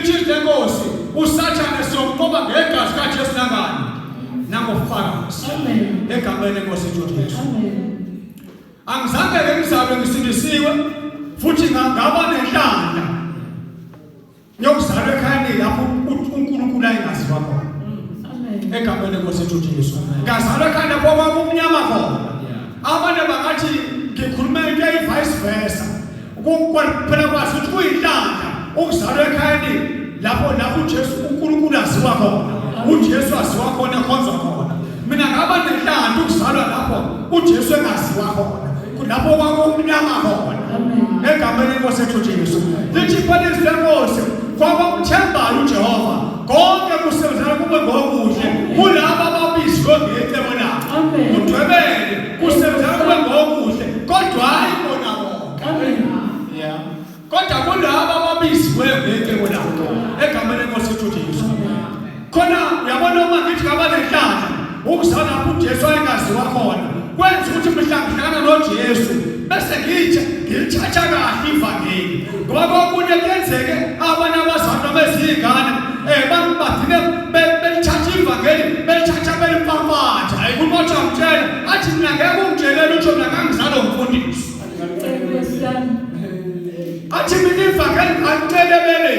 Lithi izwi lenkosi, uSathane siyomnqoba ngegazi kaJesu nangani? Nangobufakazi. Amen. Egameni lenkosi yethu uJesu. Amen. Angizange ke ngizalwe ngisindisiwe futhi ngaba nenhlanhla yokuzalwa ekhayeni lapho uNkulunkulu ayengaziwa khona. Amen. Egameni lenkosi yethu uJesu. Ngazalwa ekhaya lapho kwakumnyama khona. Abanye bangathi ngikhuluma into eyi-vice versa. Phela kwazi ukuthi kuyinhlanhla ukuzalwa ekhayeni lapho lapho uJesu uNkulunkulu aziwa khona. UJesu aziwa khona ekhonzwa khona. Mina ngaba nenhlanhla ukuzalwa lapho uJesu engaziwa khona. Lapho kwakumnyama khona. Egameni lenkosi yethu uJesu. Lithi phela izwi lenkosi kwabamthembayo uJehova konke kusebenzela kube ngokuhle kulabo ababizwe ngecebo lakhe. Udwebele kusebenzela kube ngokuhle kodwa hayi bona bonke. Amen. Yeah. Kodwa kulabo ababiziweyo ngecebo lakhe egameni lenkosi yethu uJesu. Khona uyabona uma ngithi ngaba nenhlanhla ukuzala lapho uJesu ayengaziwa khona kwenza ukuthi mhla ngihlangana noJesu bese ngitshe ngilithatha kahle ivangeli ngoba kokunye kuyenzeke abanye abazali noma eziyingane um bagcine belithatha ivangeli belithatha belipampatha uma uthi amtshela athi mina ngeke ungitshelele utho mina ngangizalwa umfundisi athi mina ivangeli ngicele ebeleni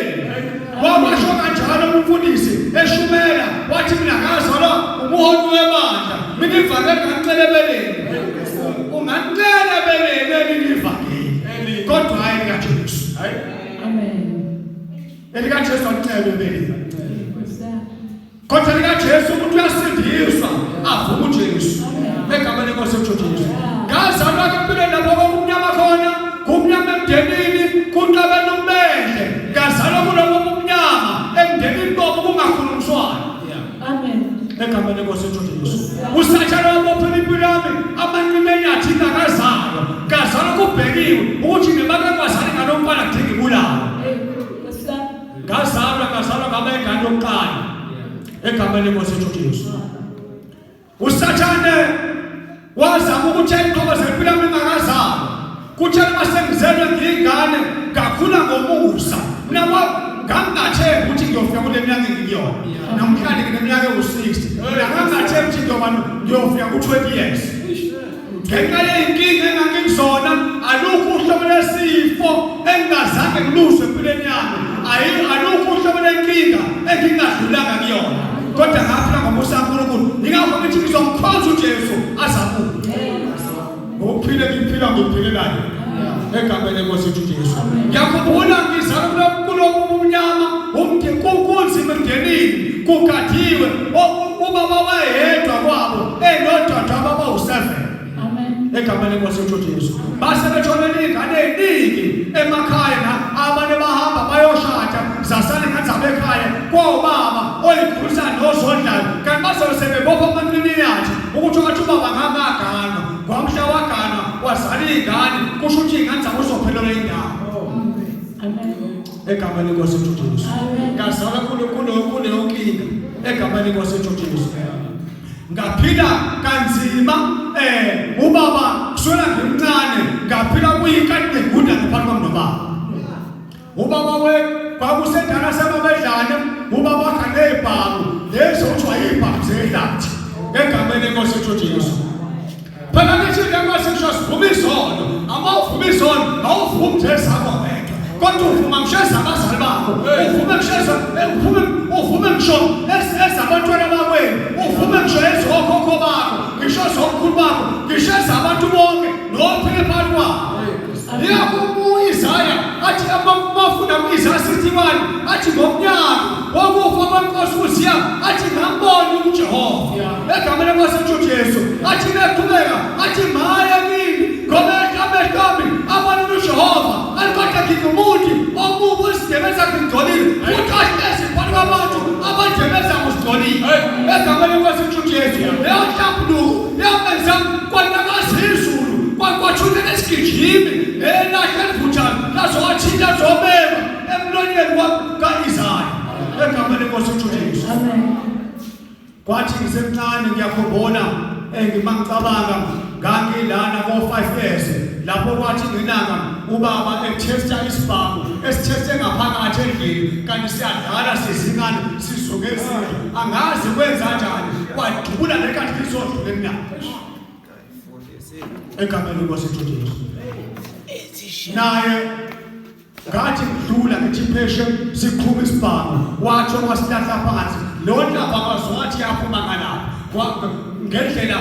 wakwasho kanjalo umfundisi eshumela wathi mina ngazalwa umuholi webandla mina ivangeli ngicele ebeleni unganicela ebeleni elinye ivangeli kodwa hayi likaJesu. Amen. Elikajesu alicelwe ebeleni. Kodwa likaJesu umuntu uyasindiswa avume uJesu egameni lenkosi yethu uJesu. Ngazalwa ke empilweni lapho kwakumnyama khona, kumnyama emndenini, kunqabela umbedle. Ngazalwa kulobo bumnyama emndenini bobo kungakhulumiswana. Amen. Egameni lenkosi yethu uJesu. Usathane wabophela impilo yami amanqina enyathi ingakazalwa. Ngazalwa kubhekiwe ukuthi ngebake kwazali ngalo mfana kudinga ibulawa. Ngazalwa ngazalwa ngaba ingane yokuqala egameni lenkosi yethu Jesu. USathane wazama ukuthi ayiqhoboze impilo yami ingakazalwa. Kuthe uma sengizelwe ngiyingane ngakhula ngomusa. Mina ngangingathembi ukuthi ngiyofika kule minyaka engikuyona. Namhlanje ngineminyaka ewu-60. Mina ngangingathembi ukuthi ngiyoba ngiyofika ku-20 years. Ngenxa yey'nkinga engangikuzona alukho uhlobo lwesifo engingazange ngiluzwe empilweni yami. Alukho uhlobo lwenkinga engingadlulanga kuyona. Kodwa ngaphila ngomusa kaNkulunkulu. Yingakho ngithi ngizomkhonza uJesu azabuye. Ngokuphila ngiphila ngikuphilelayo. Egameni lenkosi yethu uJesu. Ngiyakhumbula ngizalwa kulobu bumnyama, kunzima emndenini, kugadiwe. Ubaba wayedwa kwabo enodadewabo abawu-7. Amen. Egameni lenkosi yethu uJesu. Base bethonela iy'ngane ey'ningi emakhaya na abanye bahamba bayoshada zasala ingane zabo ekhaya kwawubaba oyikhulisa nozondlayo kanti bazobe sebebopha amanqiniyathi ukuthi wathi ubaba ngangaganwa kwamhla waganwa wazala iy'ngane kusho ukuthi iy'ngane zabo uzophelelwa indawo. Amen. Egameni lenkosi yethu uJesu. Amen. Ngazalwa kuleyo nkinga egameni lenkosi yethu uJesu. Ngaphila kanzima ubaba kuswela ngimncane ngaphila kuyikati negunda ngaphansi kwami nobaba. Ubaba we kwakusedala samabedlane ubaba wakha nezibhamu lezo kuthiwa yibhamu zehlathi egameni lenkosi yethu uJesu. Phela ngithi lenkosi ngisho sivuma izono, ama uvuma izono awuvumi nje ezakho wedwa. Kodwa uvuma ngisho ezabazali bakho, uvume ngisho uvume uvume ngisho ezabantwana bakwenu, uvume ngisho ezokhokho bakho, ngisho ezomkhulu bakho, ngisho ezabantu bonke nophile phakathi kwabo. Yingakho u-Isaya athi abafunda ku-Isaya 61 athi ngomnyaka wokufa kwenkosi uZiya athi ngambona uJehova egameni lenkosi yethu uJesu athi beqhubeka athi maye kimi ngoba amehlo ami abona uJehova alikodwa ngingumuntu omubi izindebe zakhe zingcolile futhi ahlezi phakathi kwabantu abandebe zabo zingcolile egameni lenkosi yethu uJesu leyo nhlambuluko yamenza kwanyakaza izulu kwathuleka isigijimi nelahle elivuthayo lazowathinta zobekwa emlonyeni ka-Isaya egameni lenkosi yethu uJesu. Amen. Kwathi ngisemncane ngiyakhumbula ngima ngicabanga ngangilana ko-5 years lapho kwathi nginaka ubaba ethesta isibhamu esitheste ngaphakathi endlini kanti siyadlala sizingane sizungezile angazi kwenza njani kwadubula lekathi lizodlula emnyango egameni lenkosi uJesu naye ngathi ngidlula ngithi pheshe siqhuma isibhamu watsho wasilahla phansi leyo nhlamba kwazi wathi yaphuma ngalapha ngendlela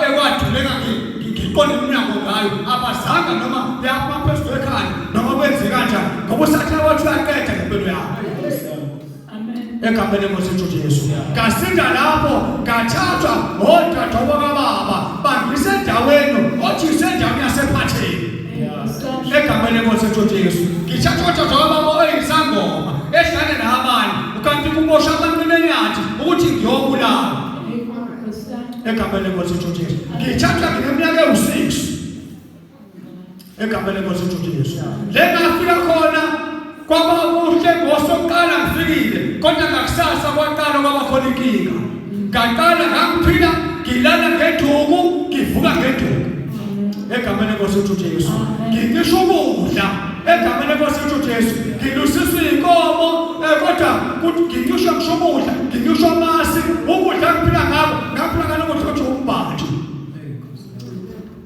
ekwaduleka ngiqonde umnyango ngayo abazanga noma yaphuma phezu kwekhanda noma kwenze kanjani ngoba usathane wathi uyaqeda ngempilo yakho egameni lenkosi yethu Jesu ngasinda lapho ngathathwa odadewabo kababa bangisa endaweni othi isendaweni yasephatheni egameni lenkosi yethu Jesu ngithathwa odadewabo kababa oyisangoma ehlane nabanye ukanti kuboshwa abantu nenyathi ukuthi ngiyobulala egameni lenkosi yethu Jesu ngithathwa ngineminyaka ewu-6 egameni lenkosi yethu Jesu le ngafika khona kwaba kuhle ngosokuqala ngifikile kodwa ngakusasa kwaqala kwaba khona inkinga ngaqala ngangiphila ngilala ngeduku ngivuka ngeduku egameni lenkosi yethu Jesu ngicisha ukudla egameni lenkosi yethu Jesu ngilusiswa inkomo eh, kodwa ngicisha ngisho ukudla ngicisha amasi ukudla ngiphila ngako ngaphila ngalokho ukuthi umbanje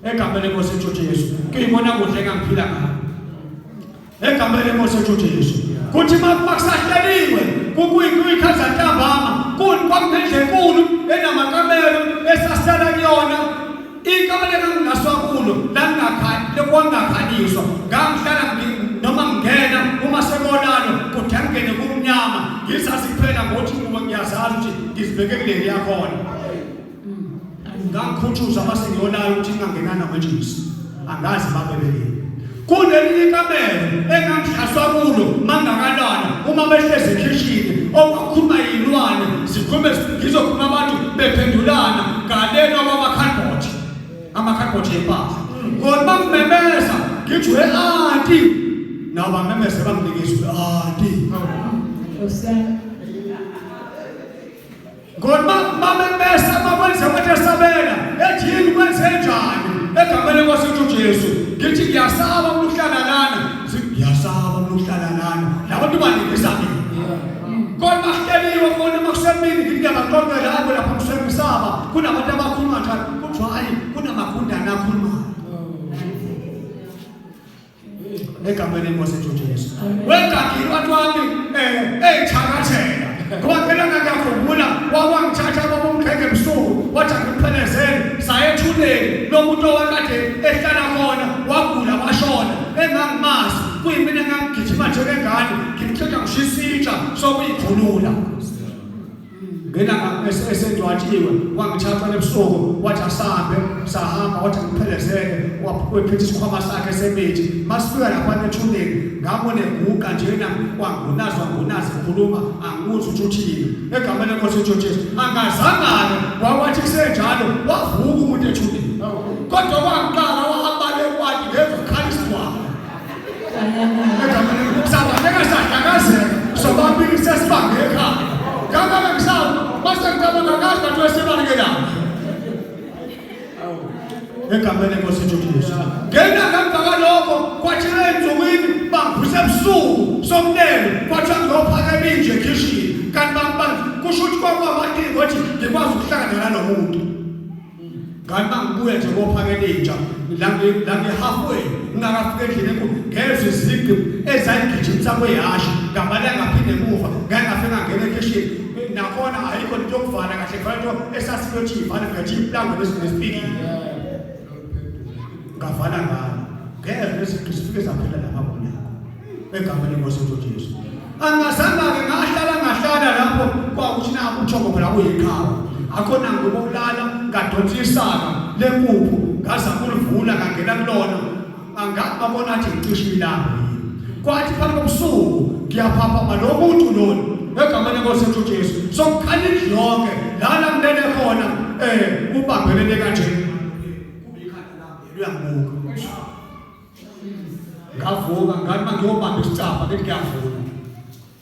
Egameni lenkosi yethu Jesu. Kuyibona kuhle engangiphila ngakho. Egameni lenkosi yethu Jesu. Kuthi makusahleliwe kuyikhaza ntambama kwakunendlu enkulu enamakamelo esasihlala kuyona ikamelo engangingaswa kulo langingakhanyiswa ngangihlala noma ngingena uma sekonalo kude ngingene kumnyama ngizazi kuphela ngokuthi ngiyazazi ukuthi ngizibheke kuleli yakhona Ngangikhuthuza mase ngiyolala ukuthi ngingangenana kwejisi. Angazi babebeleni. Kunelinye ikamelo engangihlaswa kulo mangakalala uma behlezi ekhishini okwakhuluma yilwane zikhulume ngizokhuluma abantu bephendulana ngalelo kwama-cardboard ama-cardboard yempahla ngona bangimemeza ngithi we anti nabo bamemeze banginikeza anti Ngoba mamemesa bakwenza ukuthi esabela ethi yini kwenze njani egameni lenkosi yethu Jesu ngithi ngiyasaba ukuhlala lana ngiyasaba ukuhlala lana labantu balingisa mina kodwa bahleliwe khona makusemini ngithi ngiyabaxoxela hayi lapha ngisemsaba kunabantu abakhuluma njalo kuthiwa hayi kunamagundane akhulumayo egameni lenkosi ethu Jesu wegagile wathi wami eh eyithakathela ngoba phela ngakakhumbula wakwangithatha baba umkhenge ebusuku wathi angiphelezele saye ethuneni lomuntu owakade ehlala khona wagula washona engangimazi kuyimina engangigijima njengengane ngimthetha ngishisitsha sokuyikhulula Ngena esendwatshiwe wangithatha ebusuku wathi asambe sahamba wathi ngiphelezele waphethe isikhwama sakhe semithi masifika lapha ethuneni ngabona eguqa njena wangunazi wangunazi ekhuluma angibuzi ukuthi uthini egameni lenkosi uJesu angazangane wawathi kusenjalo wavuka umuntu ethuneni kodwa waqala wahamba le kwathi ngezwa khala isidwaba Sabaleka sadakazeka sobabili sesibambe ekhaya. Ngakho ngisaba mase ngicabanga kahle ngathi wesebalekela. Egameni lenkosi yethu Jesu. Ngena ngemva kwalokho kwathiwa ensukwini bangivuse ebusuku somnene kwathiwa ngiyophakela inje ekhishini kanti bangibanga kusho ukuthi kwakwamatingo ukuthi ngikwazi ukuhlangana nalomuntu. Ngathi mangibuya nje kophakela intsha la ngi-halfway ngingakafika endlini enkulu ngezwe izigqi ezayigijimisa kwehhashi ngabaleka ngaphinde emuva ngake ngafika ngangena ekhishini nakhona ayikho into yokuvala kahle kuvala into esasiyothi ivale ngathi iplango nesipikile ngavala ngayo ngezwe lezigqi zifike zaphela lapha komnyango egameni lenkosi yethu Jesu angazange-ke ngahlala ngahlala lapho kwakuthi naku uthongo phela kuyiqhawe akhona ngokulala ngadonsa isaka lenkukhu ngazama ulivula ngangena kulona angathi babona athi ngicishe ilambu kwathi phakathi kobusuku ngiyaphaphama lo muntu lona egameni lenkosi yethu Jesu sokukhala indlu yonke lana ngilele khona eh ubambelele kanje kubikhanda lami uyangibuka Ngavuka ngathi mangiyobamba isicabha ngithi ngiyavula.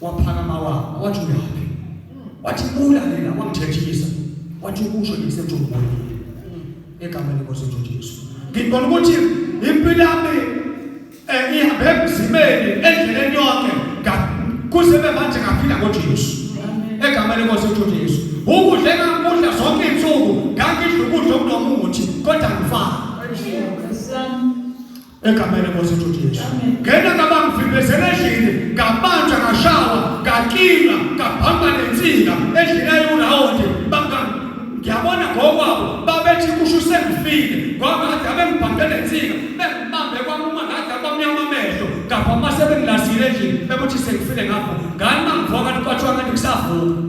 Waphakama wama wathi uyaphi? Wathi bula lena wangithethisa. Wathi ukusho ngisethi ungibonile. Egameni lenkosi yethu Jesu. Ngibona ukuthi impilo yami eh ihambe emzimeni endleleni yonke kuze manje ngaphila ngoJesu egameni lenkosi uJesu. Ukudla engangikudla zonke izinsuku ngangidla ukudla okunomuthi kodwa ngifana egameni lenkosi uJesu. Ngena ngabangivimbezela endlini ngabanjwa ngashawa ngakilwa ngabhamba nensika endlini ayiwurawundi ngiyabona ngokwabo babethi kusho usengifile ngoba kade abengibhaqe nensika bengibambe kwamuma ngade kwamnyama amehlo ngapha uma sebengilazile endlini bekuthi sengifile ngapho ngani mangivuka kanti kwathiwa kanti kusavuka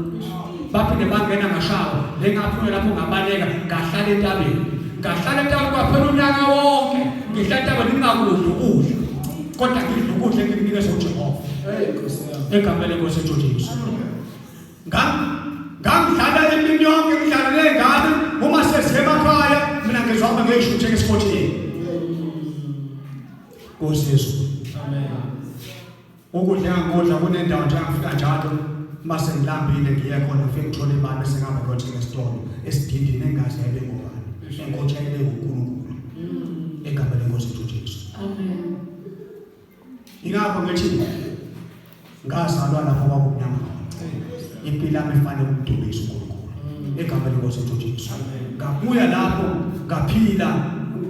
baphinde bangena ngashawa le ngaphume lapho ngabaleka ngahlala entabeni ngahlala entabeni kwaphela unyaka wonke ngihlala entabeni ngingakudli ukudla kodwa ngidla ukudla engikunikeza uJehova egameni lenkosi uJesu. Ngangidlala emini yonke ngidlala ney'ngane uma seziye emakhaya mina ngizohamba ngiyishutheka esikhotheni. Nkosi Yesu. Amen. Ukudla engangikudla kunendawo nje angifika njalo uma sengilambile ngiye khona ngifike ngithole imali bese ngihamba ngiyothenga esitolo esidindini engazi yayibe ngobani enkothi yayibe nguNkulunkulu egameni lenkosi yethu uJesu. Amen. Ingakho ngithi ngazalwa lapho kwakumnyama khona. Impilo yami ifanele ukudumisa uNkulunkulu. Egameni lenkosi yethu uJesu. Ngabuya lapho ngaphila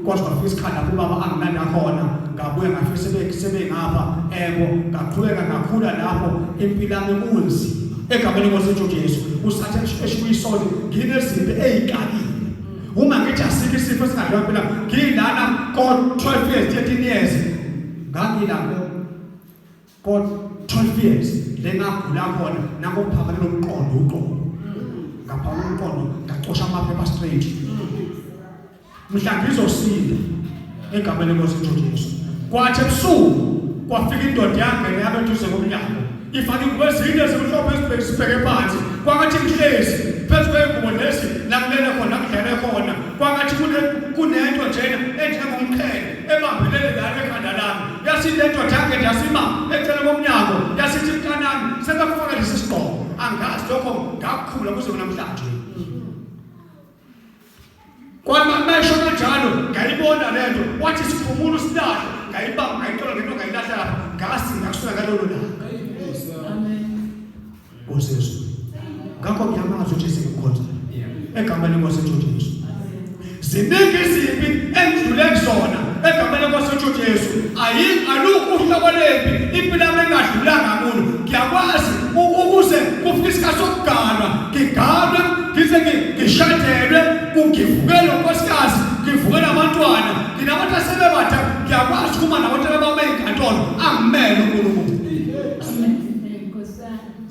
kwaze kwafika isikhathi lapho ubaba angilanda khona ngabuya ngafika sebe sebengapha ebo ngaqhubeka ngakhula lapho impilo yami kunzima egameni lenkosi yethu uJesu usathe eshuyisoni nginezimpi ezikakile uma ngithi asikho isifo esingadliwa impilo ngilana ko 12 years 13 years ngangila ko 12 years lengagula khona nakuphamana nomqondo uqobo ngaphamana umqondo ngacosha amaphepha straight mhla ngizosinda egameni lenkosi uJesu kwathi ebusuku kwafika indoda yangena yabeduze komnyango ifake ingubo ezinde ezimhlophe ezibheke phansi kwangathi ngihlezi phezu kwengubo lezi la kulele khona kudlele khona kwangathi kunento njena enjengomqhele ebambelele lana ekhanda lami yasithi le ndoda yangena yasima eceleni komnyango yasithi mntanami sebekufaka lesi sigqoko angazi lokho ngakukhula kuze namhlanje Kwathi mayisho kanjalo ngayibona lento wathi sikhumula usilahle ngayibamba ngayithola ngento ngayilahla lapha ngasinda kusuka ngalolo langa. Amen. Nkosi Yesu. Ngakho ngiyamazi uJesu ngimkhonza. Egameni lenkosi yethu uJesu. Ziningi izimpi engidlule kuzona egameni lenkosi yethu uJesu. Ayi alukho uhlobo lempi impilo yami engadlulanga kulo. Ngiyakwazi ukuze kufike isikhathi sokuganwa ngiganwe ngize ngishadelwe kungivukele unkosikazi ngivukele abantwana nginabantu asebebada ngiyakwazi ukuma nabantwana bami enkantolo angimele uNkulunkulu.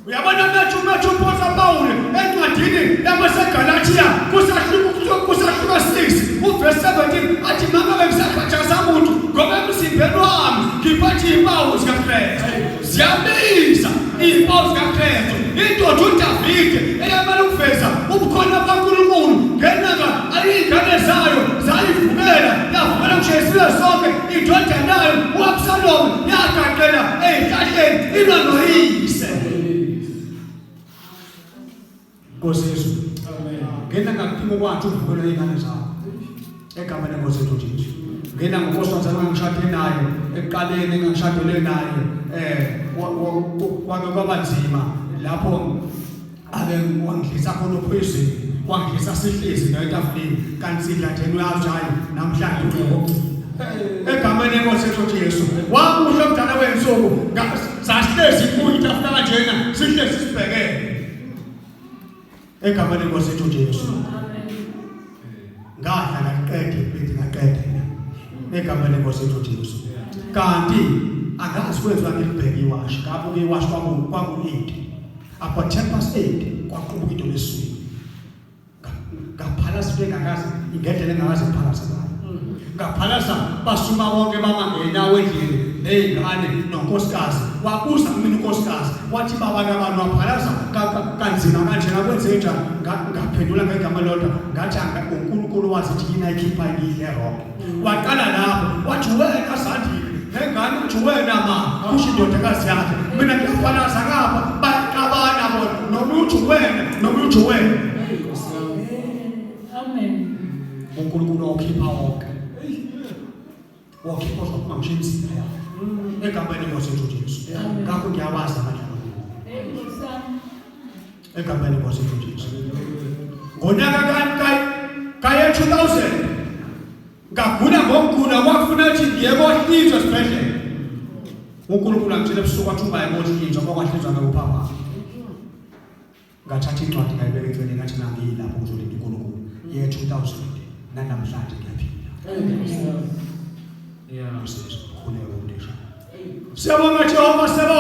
Uyabona methu methu uMphosa Pawule encwadini yabaseGalathiya kusahluko kusahluko 6 uverse 17 athi mama bengisakhathaza muntu ngoba emzimbeni wami ngiphathe impawu zikaKristu. Ziyabiza impawu zikaKristu. Indoda uDavide eyamele ukuveza ubukhona bukaNkulunkulu ngenxa ayingane zayo zayivumela yavumela ukushayisile sonke indodana yayo uAbsalomu yagaqela ezihlahleni ilwa noyise. Nkosi Yesu. Amen. Ngena ngakudinga ukwathi uvukela izingane zakho. Egameni lenkosi yethu Jesu. Ngena ngonkosazana engangishade naye ekuqaleni engangishadele naye eh kwake kwaba nzima lapho ake wangidlisa khona uphoyizini wangidlisa sihlezi nayo etafuleni kanti sidla nje uyazi hayi namhlanje ungqobo egameni lenkosi yethu Jesu wakusho mdala wensuku sasihlezi kuyo itafula kanjena sihlezi sibhekene egameni lenkosi yethu Jesu ngadla ngaqeda iplate ngaqeda egameni lenkosi yethu Jesu kanti angazi kwenziwa ngilibheke iwashi ngabuka iwashi kwaku kwaku 8 about 10 past 8 kwaqubuka into leswini ngaphalaza into engakaze ngendlela engakaze ngiphalaze ngayo ngaphalaza basuma bonke bama ngenyawo endlini ney'ngane nonkosikazi wabuza kumina unkosikazi wathi baba kabani waphalaza kanzima kanjena kwenze njani ngaphendula ngegama lodwa ngathi uNkulunkulu wazi ukuthi yini ayikhipha ngidle wrong waqala lapho wathi wena Zandile nengane uthi wena ma kusho indodakazi yakhe mina ngiyaphalaza ngapha bayaqabana bona noma uthi wena noma uthi wena Amen. uNkulunkulu okhipha wonke. Wokhipha ozophuma ngisho imizimba yabo. Egameni lenkosi yethu Jesu. Ngakho ngiyawazi amandla kaNkulunkulu. Egameni lenkosi yethu Jesu. Ngonyaka kaye 2000 ngagula ngokugula kwafuna ukuthi ngiye kohlinzwa esibhedlela. uNkulunkulu angitshela ebusuku wathi ungayi kohlinzwa kwakwahlinzwa ngakuphaphama. Ngathatha incwadi ngayibeka eceleni ngathi ngangiyilapho kuzolinda uNkulunkulu. Ye 2000 nanamhlanje ngiyaphila. Yeah. Usizo khuleka umndisha. Siyabonga Jehova siyabonga.